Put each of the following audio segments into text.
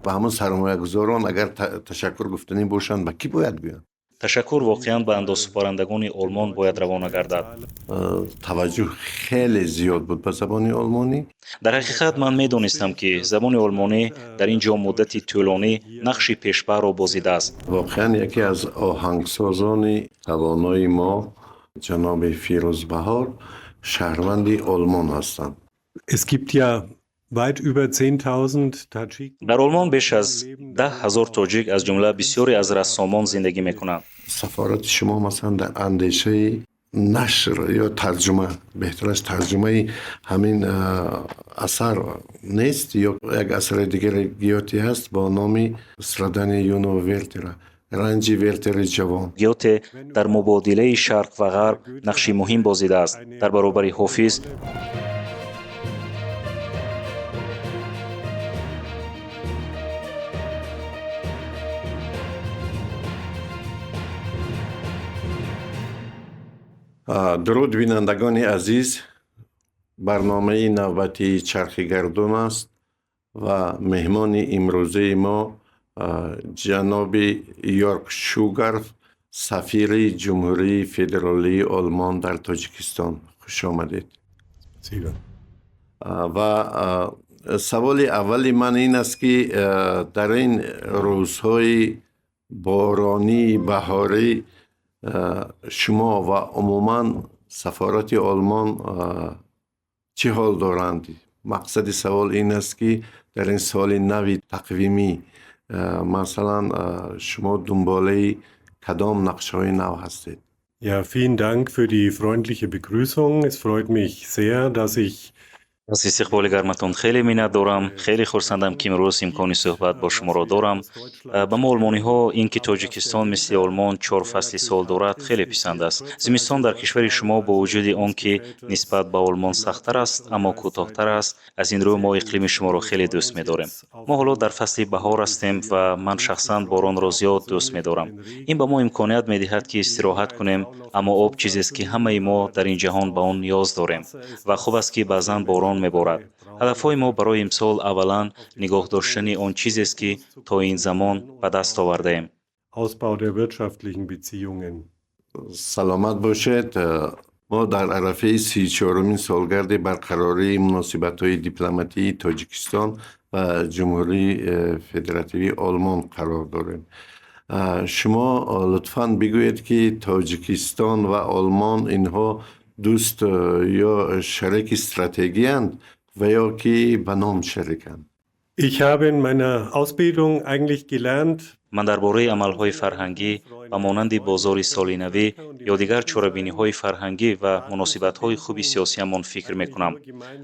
Ба ҳамон сармоягузорон агар ташаккур гуфтанӣ бошанд, ба кӣ бояд гӯянд? Ташаккур воқеан ба андозсупорандагони Олмон бояд равона гардад. Таваҷҷӯҳ хеле зиёд буд ба забони олмонӣ. Дар ҳақиқат ман медонистам, ки забони олмонӣ дар ин ҷо муддати тӯлонӣ нақши пешбарро бозидааст. Воқеан, яке аз оҳангсозони тавонои мо, ҷаноби Фирӯзбаҳор, шаҳрванди Олмон ҳастанд. Es gibt ja weit über 10.000 Tadschiki. Дар Олмон беш аз 10 000 тоҷик, аз ҷумла бисёре аз рассомон, зиндагӣ мекунанд. Сафорати шумо, масалан, дар андешаи нашр ё тарҷума, беҳтараш тарҷумаи ҳамин асар нест? Ё як асари дигари Гёте ҳаст бо номи «Страдания юного Вертера», ранҷи Вертери ҷавон. Гёте дар мубодилаи Шарқ ва Ғарб нақши муҳим бозидааст дар баробари Ҳофиз. Дуруд, бинандагони азиз! Барномаи навбатии «Чархи гардун» аст ва меҳмони имрӯзаи мо ҷаноби Йорг Шугарф, сафири Ҷумҳурии Федералии Олмон дар Тоҷикистон. Хуш омадед! Ва саволи аввали ман ин аст, ки дар ин рӯзҳои боронии баҳорӣ шумо ва умуман сафорати Олмон чӣ ҳол доранд? Мақсади савол ин аст, ки дар ин соли нави тақвимӣ, масалан, шумо дунболаи кадом нақшаҳои нав ҳастед? Ja, vielen Dank für die freundliche Begrüßung. Es freut mich sehr, dass ich Аз истиқболи гарматон хеле миннатдорам. Хеле хурсандам, ки имрӯз имкони суҳбат бо шуморо дорам. Ба мо, олмониҳо, ин ки Тоҷикистон мисли Олмон чор фасли сол дорад, хеле писанд аст. Зимистон дар кишвари шумо, бо вуҷуди он ки нисбат ба Олмон сахттар аст, аммо кӯтоҳтар аст. Аз ин рӯ мо иқлими шуморо хеле дӯст медорем. Мо ҳоло дар фасли баҳор ҳастем ва ман шахсан боронро зиёд дӯст медорам. Ин ба мо имконият медиҳад, ки истироҳат кунем. Аммо об чизест, ки ҳамаи мо дар ин ҷаҳон ба он ниёз дорем, ва хуб аст, ки баъзан борон меборад. Ҳадафҳои мо барои имсол аввалан нигоҳ доштани он чизест, ки то ин замон ба даст овардаем. Ausbau der wirtschaftlichen Beziehungen. Саломат бошед. Мо дар арафаи 34-умин солгарди барқарории муносибатҳои дипломатии Тоҷикистон ва Ҷумҳурии Федеративии Олмон қарор дорем. Шумо лутфан бигӯед, ки Тоҷикистон ва Олмон инҳо дӯст ё шарики стратегиянд ва ё ки ба ном шариканд? Ich habe in meiner Ausbildung eigentlich gelernt, Ман дар бораи амалҳои фарҳангӣ ба монанди бозори солинавӣ ё дигар чорабиниҳои фарҳангӣ ва муносибатҳои хуби сиёсиамон фикр мекунам,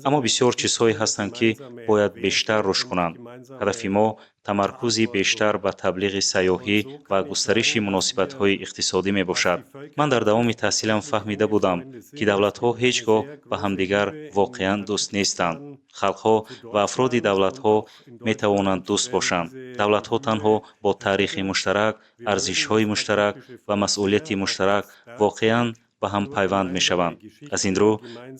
аммо бисёр чизҳое ҳастанд, ки бояд бештар рушд кунанд. Ҳадафи мо тамаркузи бештар ба таблиғи сайёҳӣ ва густариши муносибатҳои иқтисодӣ мебошад. Ман дар давоми таҳсилам фаҳмида будам, ки давлатҳо ҳеҷ гоҳ ба ҳамдигар воқеан дӯст нестанд. Халқҳо ва афроди давлатҳо метавонанд дӯст бошанд. Давлатҳо танҳо бо таърихи муштарак, арзишҳои муштарак ва масъулияти муштарак воқеан ба ҳам пайванд мешаванд. Аз ин рӯ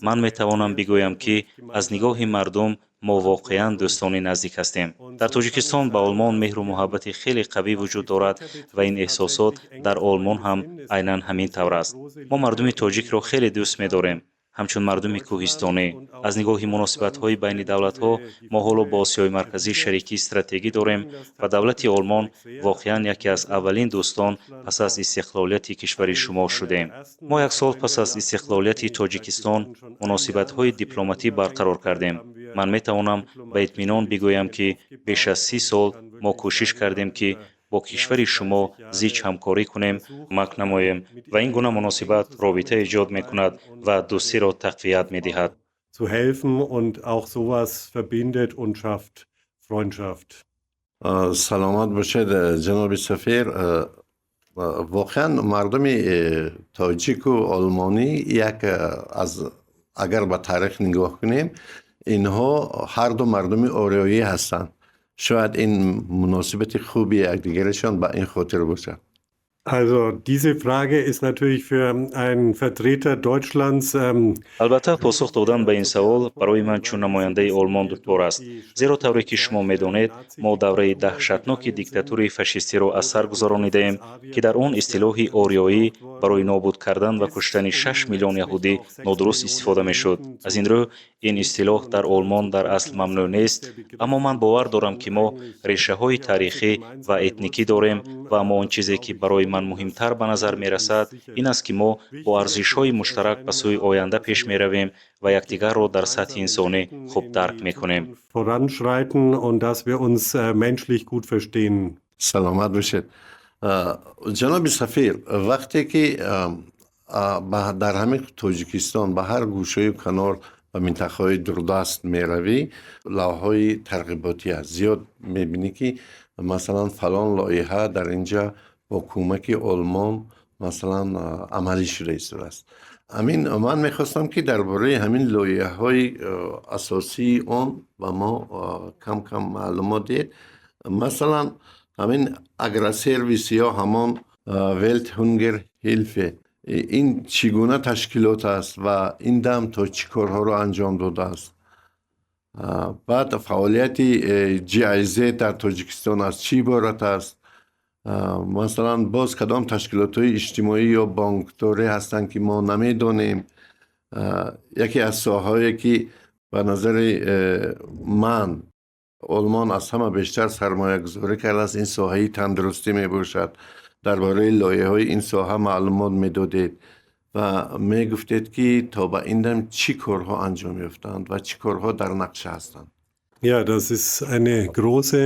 ман метавонам бигӯям, ки аз нигоҳи мардум мо воқеан дӯстони наздик ҳастем. Дар Тоҷикистон ба Олмон меҳру муҳаббати хеле қавӣ вуҷуд дорад ва ин эҳсосот дар Олмон ҳам айнан ҳамин тавр аст. Мо мардуми тоҷикро хеле дӯст медорем, ҳамчун мардуми кӯҳистонӣ. Аз нигоҳи муносибатҳои байни давлатҳо мо ҳоло бо Осиёи Марказӣ шарикии стратегӣ дорем ва давлати Олмон воқеан яке аз аввалин дӯстон пас аз истиқлолияти кишвари шумо шудем. Мо як сол пас аз истиқлолияти Тоҷикистон муносибатҳои дипломатӣ барқарор кардем. Ман метавонам ба итминон бигӯям, ки беш аз 30 сол мо кӯшиш кардем, ки бо кишвари шумо зич ҳамкорӣ кунем, кӯмак намоем, ва ин гуна муносибат робита эҷод мекунад ва дӯстиро тақвият медиҳад. zu helfen, und auch sowas verbindet und schafft Freundschaft. Саломат бошед, ҷаноби сафир. Воқеан, мардуми тоҷику олмонӣ як аз, агар ба таърих нигоҳ кунем, инҳо ҳарду мардуми ориёӣ ҳастанд. Шояд ин муносибати хуби якдигарашон ба ин хотир бошад. Also diese Frage ist natürlich für einen Vertreter Deutschlands Албатта, посух додан ба ин савол барои ман чун намояндаи Олмон душвор аст, зеро тавре ки шумо медонед, мо давраи даҳшатноки диктатураи фашистиро аз сар гузаронидаем, ки дар он истилоҳи ориёӣ барои нобуд кардан ва куштани 6 миллион яҳудӣ нодуруст истифода мешуд. Аз ин рӯ ин истилоҳ дар Олмон дар асл мамнӯъ нест, аммо ман бовар дорам, ки мо решаҳои таърихӣ ва этникӣ дорем. Ва аммо он чизе, ки барои ман муҳимтар ба назар мерасад, ин аст, ки мо бо арзишҳои муштарак ба сӯи оянда пеш меравем ва якдигарро дар сатҳи инсонӣ хуб дарк мекунем. Voranschreiten und dass wir uns menschlich gut verstehen. Саломат бошед, ҷаноби сафир. Вақте ки дар ҳамин Тоҷикистон ба ҳар гӯшаю канор ва минтақаҳои дурдаст меравӣ, лавҳаҳои тарғиботӣ аст, зиёд мебинӣ, ки масалан фалон лоиҳа дар инҷа бо кӯмаки Олмон масалан амалӣ шуда истодааст. Ҳамин ман мехостам, ки дар бораи ҳамин лоиҳаҳои асосии он ба мо кам кам маълумот диҳед. Масалан, ҳамин Агросервис ё ҳамон Велтхунгерхилфе, ин чӣ гуна ташкилот аст ва ин дам то чӣ корҳоро анҷом додааст? Баъд фаъолияти GIZ дар Тоҷикистон аз чӣ иборат аст? Масалан, боз кадом ташкилотҳои иҷтимоӣ ё бонкдорӣ ҳастанд, ки мо намедонем? Яке аз соҳаҳое, ки ба назари ман Олмон аз ҳама бештар сармоягузорӣ кардааст, ин соҳаи тандурустӣ мебошад. Дар бораи лоиҳаҳои ин соҳа маълумот медодед ва мегуфтед, ки то ба ин дам чӣ корҳо анҷом ёфтаанд ва чӣ корҳо дар нақша ҳастанд. Ja, das ist eine große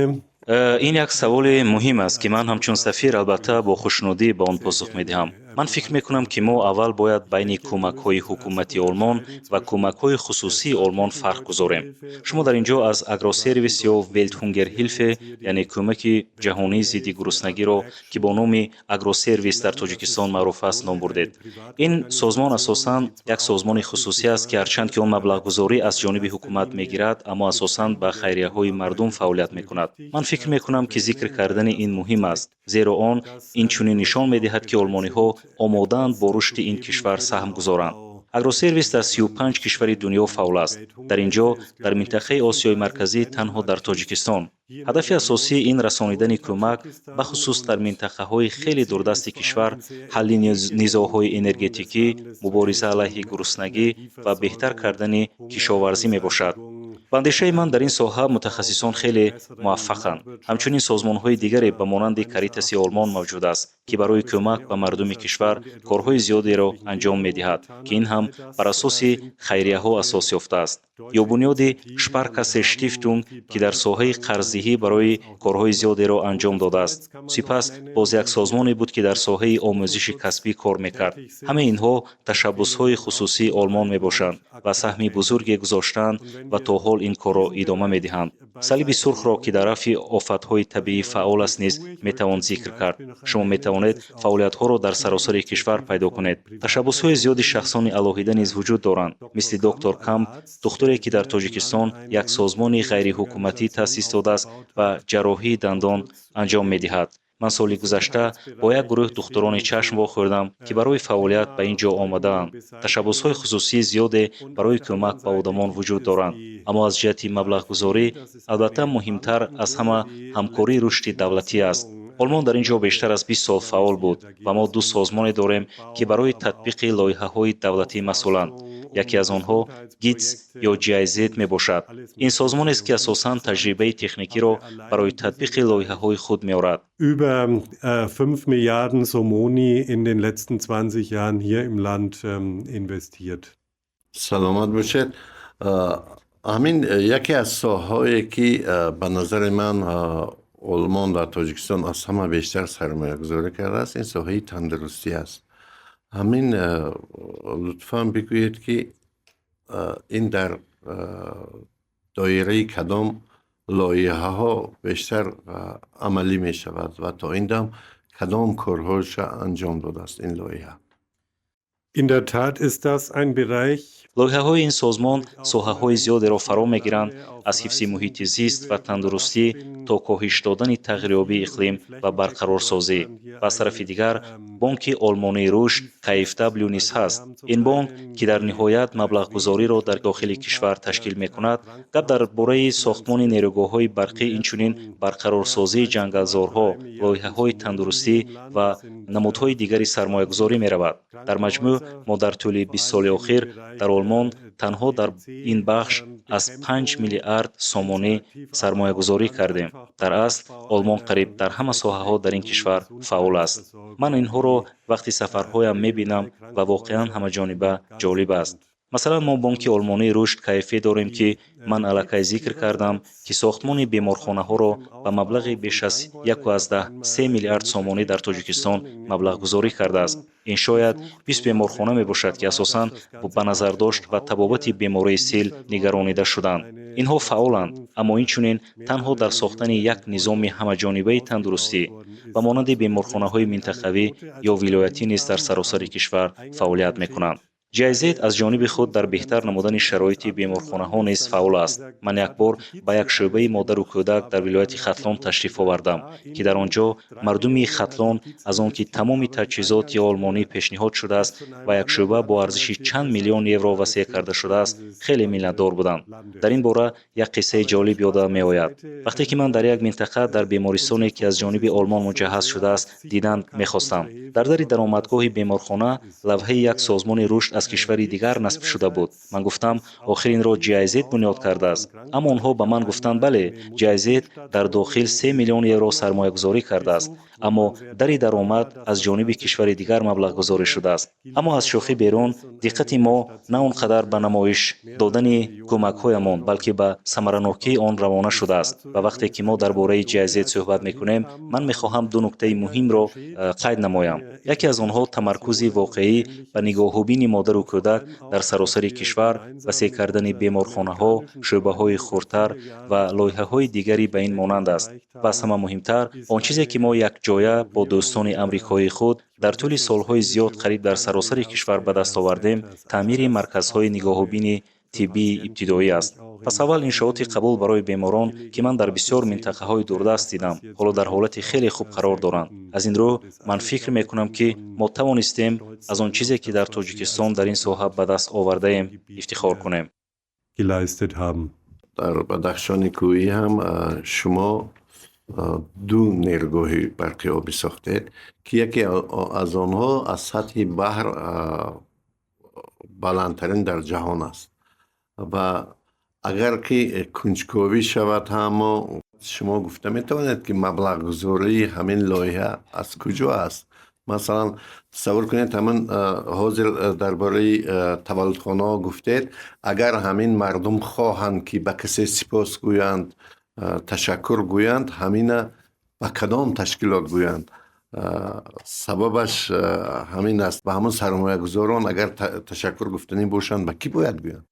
Ин як саволи муҳим аст, ки ман ҳамчун сафир албатта бо хушнудӣ ба он посух медиҳам. Ман фикр мекунам, ки мо аввал бояд байни кӯмакҳои ҳукумати Олмон ва кӯмакҳои хусусии Олмон фарқ гузорем. Шумо дар ин ҷо аз Агросервис ё Велтхунгерхилфе, яъне кӯмаки ҷаҳонии зидди гуруснагиро, ки бо номи Агросервис дар Тоҷикистон маъруф аст, ном бурдед. Ин созмон асосан як созмони хусусӣ аст, ки ҳарчанд ки он маблағгузорӣ аз ҷониби ҳукумат мегирад, аммо асосан ба хайрияҳои мардум фаъолият мекунад. Ман фикр мекунам, ки зикр кардани ин муҳим аст, зеро он инчунин нишон медиҳад, ки олмониҳо омодаанд бо рушди ин кишвар саҳм гузоранд. Агросервис дар 35 кишвари дунё фаъол аст. Дар ин ҷо, дар минтақаи Осиёи Марказӣ, танҳо дар Тоҷикистон. Ҳадафи асосӣ ин расонидани кӯмак, бахусус дар минтақаҳои хеле дурдасти кишвар, ҳалли низоъҳои энергетикӣ, мубориза алайҳи гуруснагӣ ва беҳтар кардани кишоварзӣ мебошад. Ба андешаи ман, дар ин соҳа мутахассисон хеле муваффақанд. Ҳамчунин созмонҳои дигаре ба монанди Каритаси Олмон мавҷуд аст, ки барои кӯмак ба мардуми кишвар корҳои зиёдеро анҷом медиҳад, ки ин ҳам бар асоси хайрияҳо асос ёфтааст, ё бунёди Шпаркассе Штифтунг, ки дар соҳаи қарздиҳӣ барои корҳои зиёдеро анҷом додааст. Сипас боз як созмоне буд, ки дар соҳаи омӯзиши касбӣ кор мекард. Ҳамаи инҳо ташаббусҳои хусусии Олмон мебошанд ва саҳми бузурге гузоштаанд ва то ҳол ин корро идома медиҳанд. Салиби Сурхро, ки дар рафъи офатҳои табиӣ фаъол аст, низ метавон зикр кард. Шумо метавонед фаъолиятҳоро дар саросари кишвар пайдо кунед. Ташаббусҳои зиёди шахсони алоҳида низ вуҷуд доранд, мисли доктор Камп, духтуре, ки дар Тоҷикистон як созмони ғайриҳукуматӣ таъсис додааст ва ҷарроҳии дандон анҷом медиҳад. Ман соли гузашта бо як гурӯҳ духтурони чашм вохӯрдам, ки барои фаъолият ба ин ҷо омадаанд. Ташаббусҳои хусусии зиёде барои кӯмак ба одамон вуҷуд доранд, аммо аз ҷиҳати маблағгузорӣ, албатта, муҳимтар аз ҳама ҳамкории рушди давлатӣ аст. Олмон дар ин ҷо бештар аз 20 сол фаъол буд ва мо ду созмоне дорем, ки барои татбиқи лоиҳаҳои давлатӣ масъуланд. Яке аз онҳо ГИЦ ё GIZ мебошад. Ин созмонест, ки асосан таҷрибаи техникиро барои татбиқи лоиҳаҳои худ меорад. Über 5 Milliarden Somoni in den letzten 20 Jahren hier im Land investiert. Саломат бошед. Ҳамин яке аз соҳаҳое, ки ба назари ман Олмон дар Тоҷикистон аз ҳама бештар сармоягузорӣ кардааст, ин соҳаи тандурустӣ аст. Ҳамин лутфан бигӯед, ки ин дар доираи кадом лоиҳаҳо бештар амалӣ мешавад ва то ин дам кадом корҳоша анҷом додааст ин лоиҳа? In der Tat ist das ein Bereich, Лоиҳаҳои ин созмон соҳаҳои зиёдеро фаро мегиранд. Аз ҳифзи муҳити зист ва тандурустӣ то коҳиш додани тағйирёбии иқлим ва барқарорсозӣ. Ва аз тарафи дигар, Бонки Олмонии рушд KfW низ ҳаст. Ин бонк, ки дар ниҳоят маблағгузориро дар дохили кишвар ташкил мекунад, гап дар бораи сохтмони нерӯгоҳҳои барқӣ, инчунин барқарорсозии ҷангалзорҳо, лоиҳаҳои тандурустӣ ва намудҳои дигари сармоягузорӣ меравад. Дар маҷмӯъ, мо дар тӯли 20 соли охир дар Олмон танҳо дар ин бахш аз 5 миллиард сомонӣ сармоягузорӣ кардем. Дар асл, Олмон қариб дар ҳама соҳаҳо дар ин кишвар фаъол аст. Ман инҳоро вақти сафарҳоям мебинам ва воқеан ҳамаҷониба ҷолиб аст. Масалан, мо Бонки Олмонии рушд КФВ дорем, ки ман аллакай зикр кардам, ки сохтмони беморхонаҳоро ба маблағи беш аз 1,3 миллиард сомонӣ дар Тоҷикистон маблағгузорӣ кардааст. Ин шояд 20 беморхона мебошад, ки асосан ба назардошт ва табобати бемории сил нигаронида шуданд. Инҳо фаъоланд, аммо инчунин танҳо дар сохтани як низоми ҳамаҷонибаи тандурустӣ ба монанди беморхонаҳои минтақавӣ ё вилоятӣ низ дар саросари кишвар фаъолият мекунанд. GIZ аз ҷониби худ дар беҳтар намудани шароити беморхонаҳо низ фаъол аст. Ман як бор ба як шӯъбаи модару кӯдак дар вилояти Хатлон ташриф овардам, ки дар он ҷо мардуми Хатлон аз он ки тамоми таҷҳизоти олмонӣ пешниҳод шудааст ва як шӯъба бо арзиши чанд миллион евро васеъ карда шудааст, хеле миннатдор буданд. Дар ин бора як қиссаи ҷолиб ёдам меояд. Вақте ки ман дар як минтақа дар бемористоне, ки аз ҷониби Олмон муҷаҳҳаз шудааст, дидан мехостам, дар дари даромадгоҳи беморхона лавҳаи як созмони рушд аз кишвари дигар насб шуда буд. Ман гуфтам: «Охир инро GIZ бунёд кардааст?» Аммо онҳо ба ман гуфтанд: «Бале, GIZ дар дохил 3 миллион евро сармоягузорӣ кардааст, аммо дари даромад аз ҷониби кишвари дигар маблағгузорӣ шудааст». Аммо аз шӯхӣ берун, диққати мо на он қадар ба намоиш додани кӯмакҳоямон, балки ба самаранокии он равона шудааст. Ва вақте ки мо дар бораи GIZ суҳбат мекунем, ман мехоҳам ду нуктаи муҳимро қайд намоям. Яке аз онҳо тамаркузи воқеӣ ба нигоҳубини модару кӯдак дар саросари кишвар, васеъ кардани беморхонаҳо, шӯъбаҳои хурдтар ва лоиҳаҳои дигари ба ин монанд аст. Ва аз ҳама муҳимтар, он чизе ки мо якҷоя бо дӯстони амрикоии худ дар тӯли солҳои зиёд қариб дар саросари кишвар ба даст овардем, таъмири марказҳои нигоҳубини тиббии ибтидоӣ аст. Пас аввал иншооти қабул барои беморон, ки ман дар бисёр минтақаҳои дурдаст дидам, ҳоло дар ҳолати хеле хуб қарор доранд. Аз ин рӯ, ман фикр мекунам, ки мо тавонистем аз он чизе, ки дар Тоҷикистон дар ин соҳа ба даст овардаем, ифтихор кунем. Geleistet haben. Дар Бадахшони кӯҳӣ ҳам шумо ду нерӯгоҳи барқи обӣ сохтед, ки яке аз онҳо аз сатҳи баҳр баландтарин дар ҷаҳон аст. Ва агар ки кунҷковӣ шавад ҳамо, шумо гуфта метавонед, ки маблағгузории ҳамин лоиҳа аз куҷо аст? Масалан, тасаввур кунед, ҳамин ҳозир дар бораи таваллудхонаҳо гуфтед, агар ҳамин мардум хоҳанд, ки ба касе сипос гӯянд, ташаккур гӯянд, ҳамина ба кадом ташкилот гӯянд? Сабабаш ҳамин аст: ба ҳамон сармоягузорон агар ташаккур гуфтанӣ бошанд, ба кӣ бояд гӯянд?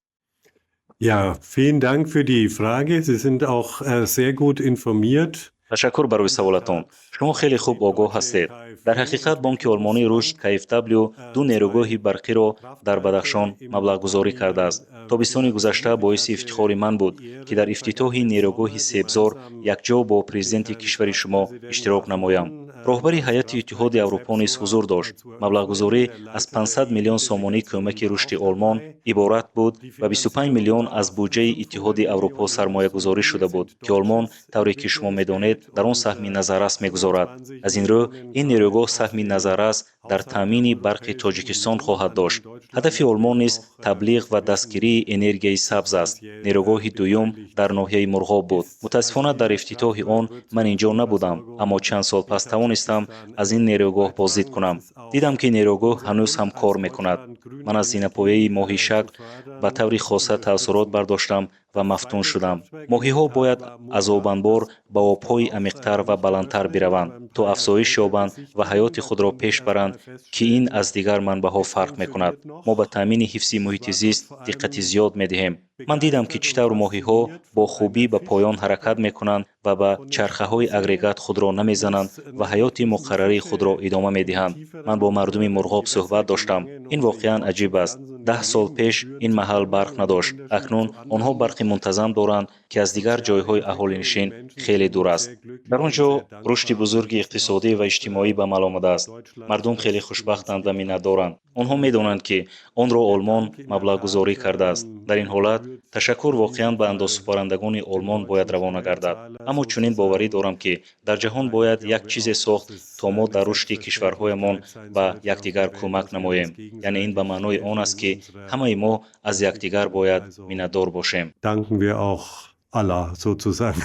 Ja, vielen Dank für die Frage. Sie sind auch sehr gut informiert. Ташаккур барои саволатон. Шумо хеле хуб огоҳ ҳастед. Дар ҳақиқат, Бонки Олмонии рушд KfW ду нерӯгоҳи барқиро дар Бадахшон маблағгузорӣ кардааст. Тобистони гузашта боиси ифтихори ман буд, ки дар ифтитоҳи нерӯгоҳи Себзор якҷо бо президенти кишвари шумо иштирок намоям. Роҳбари ҳайати Иттиҳоди Аврупо низ ҳузур дошт. Маблағгузорӣ аз 500 миллион сомонӣ кӯмаки рушди Олмон иборат буд ва 25 миллион аз буҷаи Иттиҳоди Аврупо сармоягузорӣ шуда буд, ки Олмон, тавре ки шумо медонед, дар он саҳми назаррас мегузорад. Аз ин рӯ, ин нерӯгоҳ саҳми назаррас дар таъмини барқи Тоҷикистон хоҳад дошт. Ҳадафи Олмон низ таблиғ ва дастгирии энергияи сабз аст. Нерӯгоҳи дуюм дар ноҳияи Мурғоб буд. Мутаассифона, дар ифтитоҳи он ман инҷо набудам, аммо чанд сол пас тавонистам аз ин нерӯгоҳ боздид кунам. Дидам, ки нерӯгоҳ ҳанӯз ҳам кор мекунад. Ман аз зинапояи моҳишакл ба таври хоса таассурот бардоштам ва мафтун шудам. Моҳиҳо бояд аз обанбор ба обҳои амиқтар ва баландтар бираванд, то афзоиш ёбанд ва ҳаёти худро пеш баранд, ки ин аз дигар манбаъҳо фарқ мекунад. Мо ба таъмини ҳифзи муҳити зист диққати зиёд медиҳем. Ман дидам, ки чӣ тавр моҳиҳо бо хубӣ ба поён ҳаракат мекунанд ва ба чархаҳои агрегат худро намезананд ва ҳаёти муқаррарии худро идома медиҳанд. Ман бо мардуми Мурғоб суҳбат доштам. Ин воқеан аҷиб аст. 10 сол пеш ин маҳал барқ надошт. Акнун онҳо барқи барқи мунтазам доранд, ки аз дигар ҷойҳои аҳолинишин хеле дур аст. Дар он ҷо рушди бузурги иқтисодӣ ва иҷтимоӣ ба амал омадааст. Мардум хеле хушбахтанд ва миннатдоранд. Онҳо медонанд, ки онро Олмон маблағгузорӣ кардааст. Дар ин ҳолат ташаккур воқеан ба андозсупорандагони Олмон бояд равона гардад. Аммо чунин боварӣ дорам, ки дар ҷаҳон бояд як чизе сохт, то мо дар рушди кишварҳоямон ба якдигар кӯмак намоем. Яъне ин ба маънои он аст, ки ҳамаи мо аз якдигар бояд миннатдор бошем. Danken wir auch Allah sozusagen.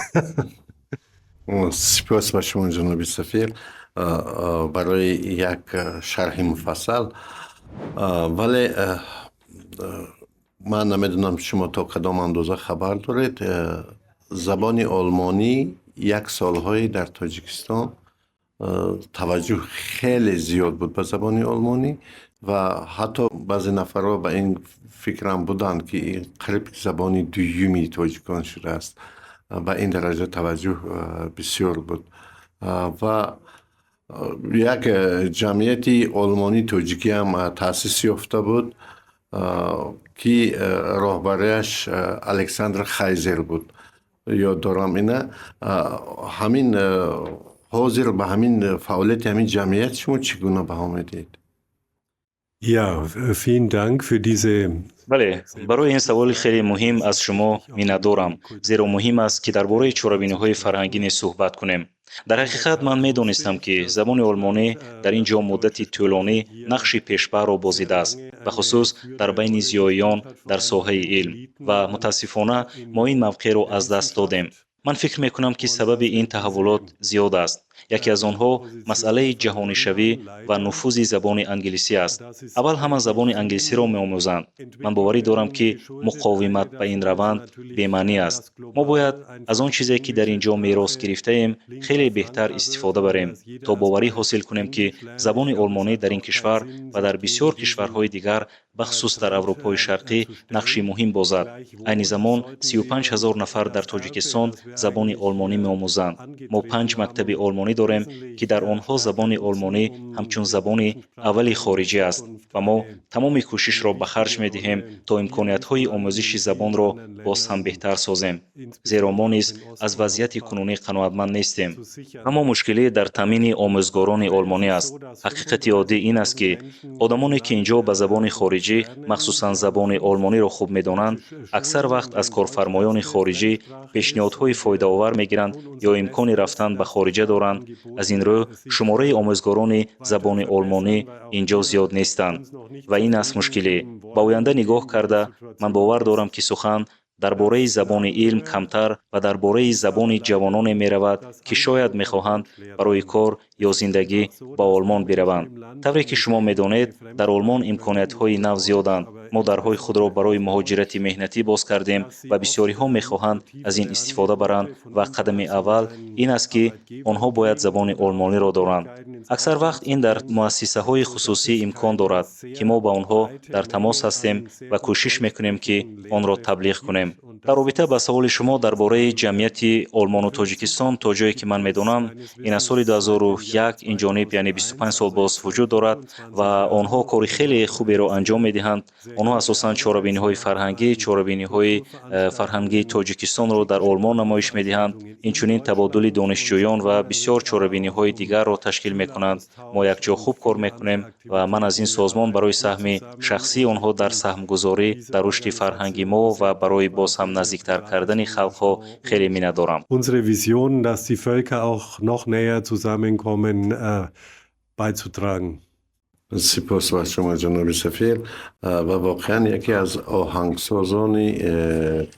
Сипос ба шумо, ҷаноби сафир, барои як шарҳи муфассал. Вале ман намедонам, шумо то кадом андоза хабар доред. Забони олмонӣ як солҳое дар Тоҷикистон таваҷҷӯҳ хеле зиёд буд ба забони олмонӣ ва ҳатто баъзе нафарҳо ба ин фикрам буданд, ки қариб забони дуюми тоҷикон шудааст. Ба ин дараҷа таваҷҷӯҳ бисёр буд ва як ҷамъияти олмонӣ тоҷикиам таъсис ёфта буд, ки роҳбарияш Александр Хайзер буд, ёд дорам ина. Ҳамин ҳозир ба ҳамин фаъолияти ҳамин ҷамъият шумо чӣ гуна баҳо медиҳед? Ja, vielen Dank für diese Бале, барои ин саволи хеле муҳим аз шумо миннатдорам, зеро муҳим аст, ки дар бораи чорабиниҳои фарҳангӣ низ суҳбат кунем. Дар ҳақиқат, ман медонистам, ки забони олмонӣ дар ин ҷо муддати тӯлонӣ нақши пешбарро бозидааст, бахусус дар байни зиёиён дар соҳаи илм, ва мутаассифона мо ин мавқеъро аз даст додем. Ман фикр мекунам, ки сабаби ин таҳаввулот зиёд аст. Яке аз онҳо масъалаи ҷаҳонишавӣ ва нуфузи забони англисӣ аст. Аввал ҳама забони англисиро меомӯзанд. Ман боварӣ дорам, ки муқовимат ба ин раванд бемаънӣ аст. Мо бояд аз он чизе, ки дар ин ҷо мерос гирифтаем, хеле беҳтар истифода барем, то боварӣ ҳосил кунем, ки забони олмонӣ дар ин кишвар ва дар бисёр кишварҳои дигар, бахусус дар Аврупои Шарқӣ, нақши муҳим бозад. Айни замон 35 000 нафар дар Тоҷикистон забони олмонӣ меомӯзанд. Мо панҷ мактаби олмонӣ дорем, ки дар онҳо забони олмонӣ ҳамчун забони аввали хориҷӣ аст, ва мо тамоми кӯшишро ба харҷ медиҳем, то имкониятҳои омӯзиши забонро боз ҳам беҳтар созем, зеро мо низ аз вазъияти кунунӣ қаноатманд нестем. Аммо мушкилӣ дар таъмини омӯзгорони олмонӣ аст. Ҳақиқати оддӣ ин аст, ки одамоне, ки ин ҷо ба забони хориҷӣ, махсусан забони олмониро хуб медонанд, аксар вақт аз корфармоёни хориҷӣ пешниҳодҳои фоидаовар мегиранд ё имкони рафтан ба хориҷа доранд. Аз ин рӯ шумораи омӯзгорони забони олмонӣ ин ҷо зиёд нестанд ва ин аст мушкилӣ. Ба оянда нигоҳ карда, ман бовар дорам, ки сухан дар бораи забони илм камтар ва дар бораи забони ҷавононе меравад, ки шояд мехоҳанд барои кор ё зиндагӣ ба Олмон бираванд. Тавре ки шумо медонед, дар Олмон имкониятҳои нав зиёданд. Мо дарҳои худро барои муҳоҷирати меҳнатӣ боз кардем ва бисёриҳо мехоҳанд аз ин истифода баранд, ва қадами аввал ин аст, ки онҳо бояд забони олмониро доранд. Аксар вақт ин дар муассисаҳои хусусӣ имкон дорад, ки мо ба онҳо дар тамос ҳастем ва кӯшиш мекунем, ки онро таблиғ кунем. Дар робита ба саволи шумо дар бораи ҷамъияти Олмону Тоҷикистон, то ҷое ки ман медонам, ин аз соли 2001 ин ҷониб, яъне 25 сол боз вуҷуд дорад ва онҳо кори хеле хуберо анҷом медиҳанд. Онҳо асосан чорабиниҳои фарҳангӣ, чорабиниҳои фарҳангии Тоҷикистонро дар Олмон намоиш медиҳанд, инчунин табодули донишҷӯён ва бисёр чорабиниҳои дигарро ташкил мекунанд. Мо якҷо хуб кор мекунем ва ман аз ин созмон барои саҳми шахсии онҳо дар саҳмгузорӣ дар рушди фарҳанги мо ва барои боз ҳам наздиктар кардани халқҳо хеле миннатдорам. Unsere Vision, dass die Völker auch noch näher zusammenkommen, beizutragen. Сипос ба шумо, ҷаноби сафир. Ва воқеан яке аз оҳангсозони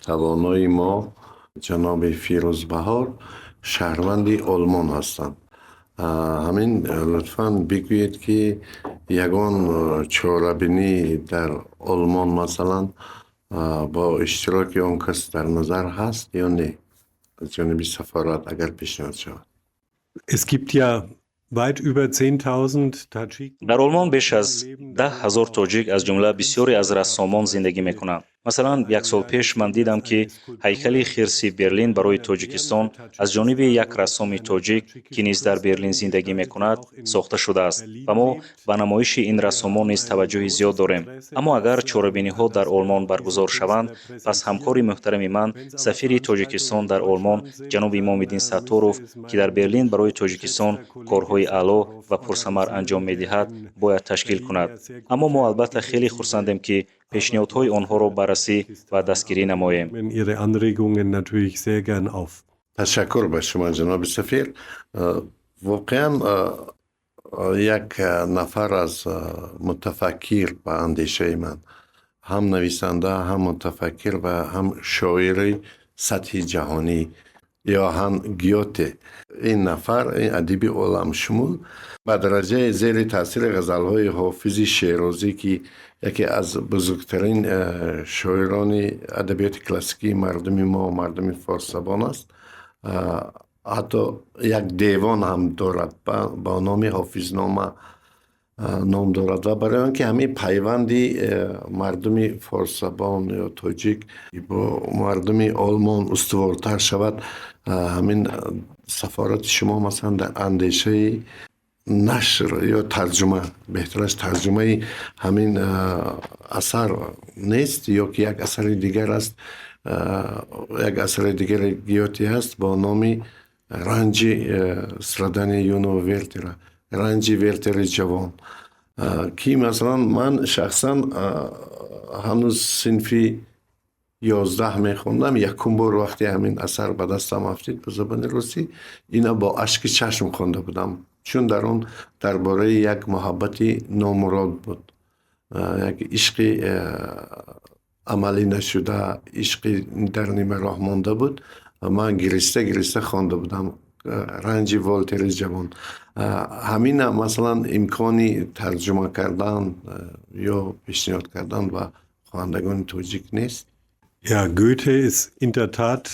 тавонои мо, ҷаноби Фирӯз Баҳор, шаҳрванди Олмон ҳастанд. Ҳамин лутфан бигӯед, ки ягон чорабинӣ дар Олмон, масалан, бо иштироки он кас дар назар ҳаст ё не, аз ҷониби сафорат агар пешниҳод шавад? Es gibt ja weit über 10.000 Tadschiki. Дар Олмон беш аз 10 000 тоҷик, аз ҷумла бисёре аз рассомон, зиндагӣ мекунанд. Масалан, як сол пеш ман дидам, ки ҳайкали хирси Берлин барои Тоҷикистон аз ҷониби як рассоми тоҷик, ки низ дар Берлин зиндагӣ мекунад, сохта шудааст ва мо ба намоиши ин рассомон низ таваҷҷӯҳи зиёд дорем. Аммо агар чорабиниҳо дар Олмон баргузор шаванд, пас ҳамкори муҳтарами ман, сафири Тоҷикистон дар Олмон ҷаноби Имомиддин Сатторов, ки дар Берлин барои Тоҷикистон корҳои аъло ва пурсамар анҷом медиҳад, бояд ташкил кунад. Аммо мо албатта хеле хурсандем, ки пешниҳодҳои онҳоро баррасӣ ва дастгирӣ намоем. Ihre Anregungen natürlich sehr gern auf. Ташаккур ба шумо, ҷаноби сафир. Воқеан, як нафар аз мутафаккир, ба андешаи ман, ҳам нависанда, ҳам мутафаккир ва ҳам шоири сатҳи ҷаҳонӣ, Иоҳан Гёте, ин нафар, ин адиби оламшумул, ба дараҷаи зери таъсири ғазалҳои Ҳофизи Шерозӣ, ки яке аз бузургтарин шоирони адабиёти классикии мардуми мо, мардуми форсзабон аст, ҳатто як девон ҳам дорад, ба номи Ҳофизнома ном дорад, ва барои он ки ҳамин пайванди мардуми форсзабон ё тоҷик бо мардуми Олмон устувортар шавад, ҳамин сафорати шумо, масалан, дар андешаи нашр ё тарҷума, беҳтараш тарҷумаи ҳамин асар нест ё ки як асари дигар аст, як асари дигари Гёте аст бо номи Ранҷи, Страдания юного Вертера, Ранҷи Вертери ҷавон, ки масалан ман шахсан ҳанӯз синфи 11 мехондам, якум бор вақте ҳамин асар ба дастам афтид ба забони русӣ, ина бо ашки чашм хонда будам, чун дар он дар бораи як муҳаббати номурод буд, як ишқи амалӣ нашуда, ишқи дар нимароҳ монда буд. Ман гириста гириста хонда будам Ранҷи Вертери ҷавон. Ҳамина, масалан, имкони тарҷума кардан ё пешниҳод кардан ба хонандагони тоҷик нест? Ja, Goethe ist in der Tat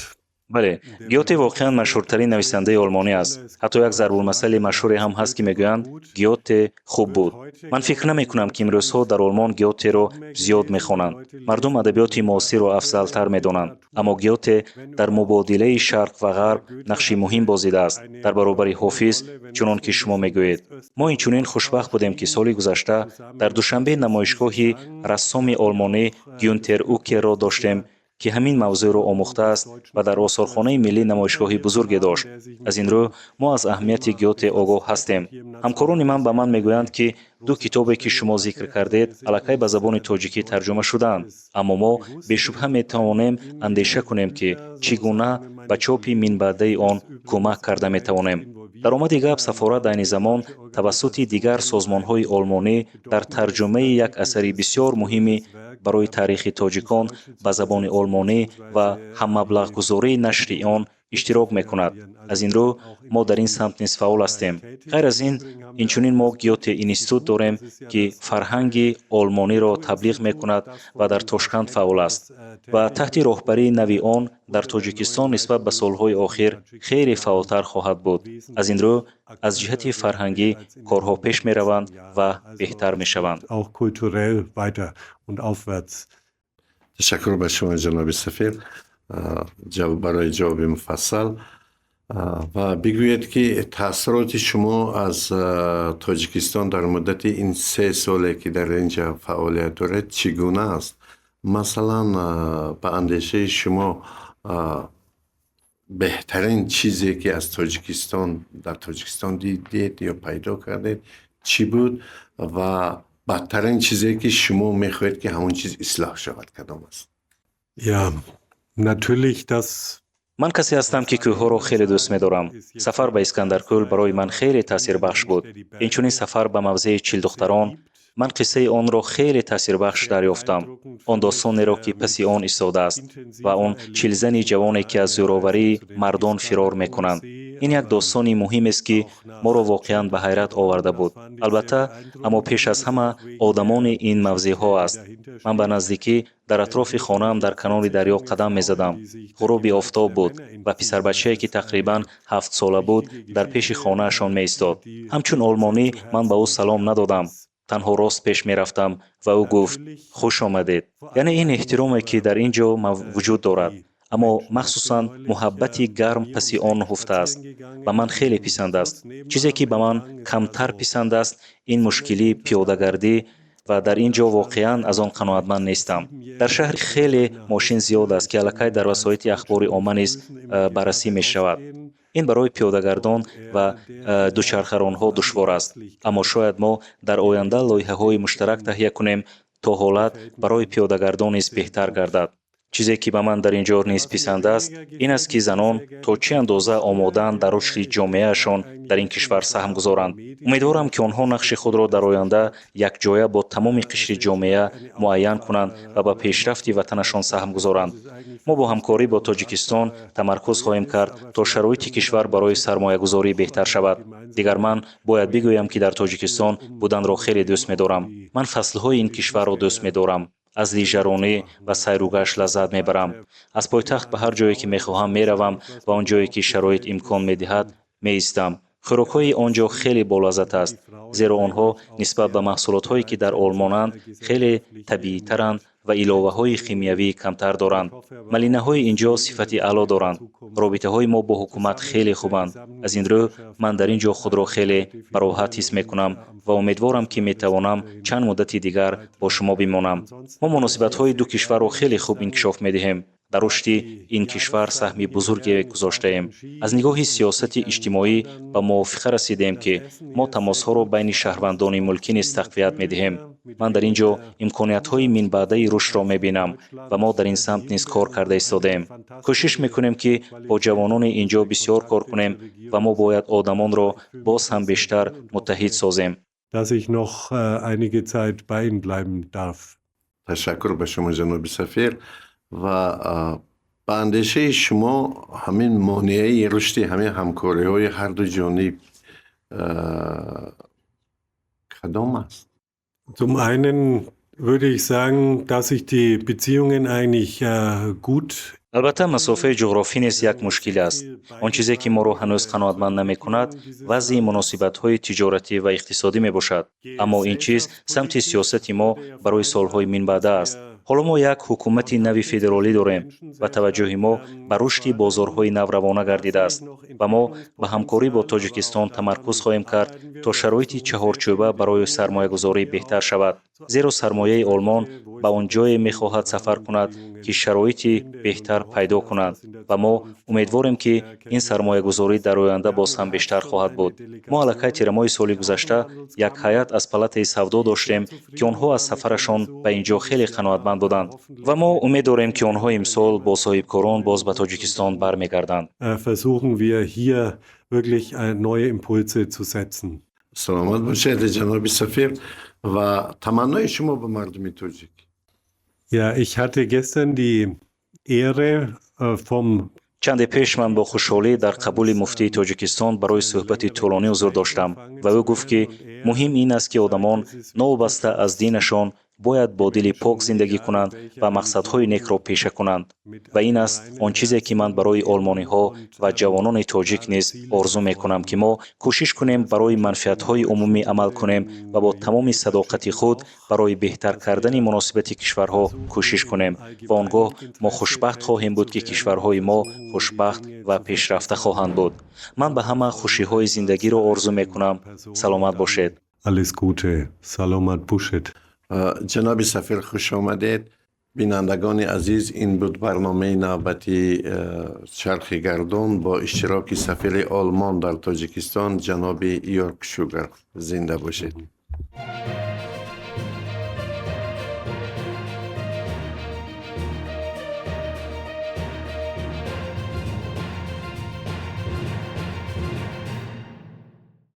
Бале, Гёте воқеан машҳуртарин нависандаи олмонӣ аст. Ҳатто як зарбулмасали машҳуре ҳам ҳаст, ки мегӯянд: «Гёте хуб буд». Ман фикр намекунам, ки имрӯзҳо дар Олмон Гётеро зиёд мехонанд. Мардум адабиёти муосирро афзалтар медонанд. Аммо Гёте дар мубодилаи Шарқ ва Ғарб нақши муҳим бозидааст, дар баробари Ҳофиз, чунон ки шумо мегӯед. Мо инчунин хушбахт будем, ки соли гузашта дар Душанбе намоишгоҳи рассоми олмонӣ Гюнтер Укерро доштем, ки ҳамин мавзӯъро омӯхтааст ва дар Осорхонаи миллӣ намоишгоҳи бузурге дошт. Аз ин рӯ мо аз аҳамияти Гёте огоҳ ҳастем. Ҳамкорони ман ба ман мегӯянд, ки ду китобе, ки шумо зикр кардед, аллакай ба забони тоҷикӣ тарҷума шудаанд. Аммо мо бешубҳа метавонем андеша кунем, ки чӣ гуна ба чопи минбаъдаи он кӯмак карда метавонем. Дар омади гап, сафорат айни замон тавассути дигар созмонҳои олмонӣ дар тарҷумаи як асари бисёр муҳими барои таърихи тоҷикон ба забони олмонӣ ва ҳаммаблағгузории нашри он иштирок мекунад. Аз ин рӯ мо дар ин самт низ фаъол ҳастем. Ғайр аз ин, инчунин мо Гёте Институт дорем, ки фарҳанги олмониро таблиғ мекунад ва дар Тошканд фаъол аст ва таҳти роҳбарии нави он дар Тоҷикистон нисбат ба солҳои охир хеле фаъолтар хоҳад буд. Аз ин рӯ аз ҷиҳати фарҳангӣ корҳо пеш мераванд ва беҳтар мешаванд. Auch kulturell weiter und aufwärts. Ташаккур ба шумо, ҷаноби сафир, барои ҷавоби муфассал. Ва бигӯед, ки таассуроти шумо аз Тоҷикистон дар муддати ин 3 соле, ки дар ин ҷа фаъолият доред, чӣ гуна аст? Масалан, ба андешаи шумо, беҳтарин чизе, ки аз Тоҷикистон, дар Тоҷикистон дидед ё пайдо кардед, чӣ буд ва бадтарин чизе, ки шумо мехоҳед, ки ҳамон чиз ислоҳ шавад, кадом аст? Ja, natürlich das Ман касе ҳастам, ки кӯҳҳоро хеле дӯст медорам. Сафар ба Искандаркӯл барои ман хеле таъсирбахш буд, инчунин сафар ба мавзеи Чилдухтарон. Ман қиссаи онро хеле таъсирбахш дарёфтам, он достонеро, ки паси он истодааст, ва он 40 зани ҷавоне, ки аз зӯроварии мардон фирор мекунанд. Ин як достони муҳимест, ки моро воқеан ба ҳайрат оварда буд, албатта. Аммо пеш аз ҳама одамони ин мавзеъҳо аст. Ман ба наздикӣ дар атрофи хонаам дар канори дарё қадам мезадам. Ғуруби офтоб буд ва писарбачае, ки тақрибан 7-сола буд, дар пеши хонаашон меистод. Ҳамчун олмонӣ ман ба ӯ салом надодам. Танҳо рост пеш мерафтам ва ӯ гуфт: «Хуш омадед». Яъне ин эҳтироме, ки дар ин ҷо вуҷуд дорад, аммо махсусан муҳаббати гарм паси он нуҳуфта аст, ба ман хеле писанд аст. Чизе, ки ба ман камтар писанд аст, ин мушкилии пиёдагардӣ ва дар ин ҷо воқеан аз он қаноатманд нестам. Дар шаҳр хеле мошин зиёд аст, ки аллакай дар васоити ахбори омма низ баррасӣ мешавад. Ин барои пиёдагардон ва дучархаронҳо душвор аст, аммо шояд мо дар оянда лоиҳаҳои муштарак таҳия кунем, то ҳолат барои пиёдагардон низ беҳтар гардад. Чизе, ки ба ман дар ин ҷо низ писанд аст, ин аст, ки занон то чӣ андоза омодаанд дар рушди ҷомеаашон дар ин кишвар саҳм гузоранд. Умедворам, ки онҳо нақши худро дар оянда якҷоя бо тамоми қишри ҷомеа муайян кунанд ва ба пешрафти ватанашон саҳм гузоранд. Мо бо ҳамкорӣ бо Тоҷикистон тамаркуз хоҳем кард, то шароити кишвар барои сармоягузорӣ беҳтар шавад. Дигар ман бояд бигӯям, ки дар Тоҷикистон буданро хеле дӯст медорам. Ман фаслҳои ин кишварро дӯст медорам, аз лижаронӣ ва сайругашт лаззат мебарам. Аз пойтахт ба ҳар ҷое, ки мехоҳам, меравам ва он ҷое, ки шароит имкон медиҳад, меистам. Хӯрокҳои он ҷо хеле болаззат аст, зеро онҳо нисбат ба маҳсулотҳое, ки дар Олмонанд, хеле табиитаранд ва иловаҳои химиявӣ камтар доранд. Малинаҳои ин ҷо сифати аъло доранд. Робитаҳои мо бо ҳукумат хеле хубанд. Аз ин рӯ ман дар ин ҷо худро хеле бароҳат ҳис мекунам ва умедворам, ки метавонам чанд муддати дигар бо шумо бимонам. Мо муносибатҳои ду кишварро хеле хуб инкишоф медиҳем. Дар рушди ин кишвар саҳми бузурге гузоштаем. Аз нигоҳи сиёсати иҷтимоӣ ба мувофиқа расидем, ки мо тамосҳоро байни шаҳрвандони мулкӣ низ тақвият медиҳем. Ман дар ин ҷо имкониятҳои минбаъдаи рушдро мебинам ва мо дар ин самт низ кор карда истодаем. Кӯшиш мекунем, ки бо ҷавонони ин ҷо бисёр кор кунем ва мо бояд одамонро боз ҳам бештар муттаҳид созем. Dass ich noch einige Zeit bei Ihnen bleiben darf. Ташаккур ба шумо, ҷаноби сафир. Ва ба андешаи шумо, ҳамин монеаи рушди ҳамин ҳамкориҳои ҳарду ҷониб кадом аст? Zum einen würde ich sagen, dass sich die Beziehungen eigentlich gut Албатта, масофаи ҷуғрофӣ низ як мушкил аст. Он чизе, ки моро ҳанӯз қаноатманд намекунад, вазъи муносибатҳои тиҷоратӣ ва иқтисодӣ мебошад, аммо ин чиз самти сиёсати мо барои солҳои минбаъда аст. Ҳоло мо як ҳукумати нави федералӣ дорем ва таваҷҷӯҳи мо ба рушди бозорҳои нав равона гардидааст ва мо ба ҳамкорӣ бо Тоҷикистон тамаркуз хоҳем кард, то шароити чаҳорчӯба барои сармоягузорӣ беҳтар шавад, зеро сармояи Олмон ба он ҷое мехоҳад сафар кунад, ки шароити беҳтар пайдо кунад, ва мо умедворем, ки ин сармоягузорӣ дар оянда боз ҳам бештар хоҳад буд. Мо аллакай тирамоҳи соли гузашта як ҳайат аз палатаи савдо доштем, ки онҳо аз сафарашон ба ин ҷо хеле қаноатманд буданд ва мо умед дорем, ки онҳо имсол бо соҳибкорон боз ба Тоҷикистон бармегарданд. Versuchen wir hier wirklich neue Impulse zu setzen. Саломат бошед, ҷаноби сафир. Ва таманнои шумо ба мардуми тоҷик? Ja, ich hatte gestern die Ehre vom Чанде пеш ман бо хушҳолӣ дар қабули муфтии Тоҷикистон барои суҳбати тӯлонӣ ҳузур доштам ва ӯ гуфт, ки муҳим ин аст, ки одамон новобаста аз динашон бояд бо дили пок зиндагӣ кунанд ва мақсадҳои некро пеша кунанд. Ва ин аст он чизе, ки ман барои олмониҳо ва ҷавонони тоҷик низ орзу мекунам, ки мо кӯшиш кунем, барои манфиатҳои умумӣ амал кунем ва бо тамоми садоқати худ барои беҳтар кардани муносибати кишварҳо кӯшиш кунем ва он гоҳ мо хушбахт хоҳем буд, ки кишварҳои мо хушбахт ва пешрафта хоҳанд буд. Ман ба ҳама хушиҳои зиндагиро орзу мекунам. Саломат бошед. Alles Gute, Саломат бошед. Ҷаноби сафир, хуш омадед. Бинандагони азиз, ин буд барномаи навбатии Чархи гардон бо иштироки сафири Олмон дар Тоҷикистон, ҷаноби Йорг Шугар. Зинда бошед.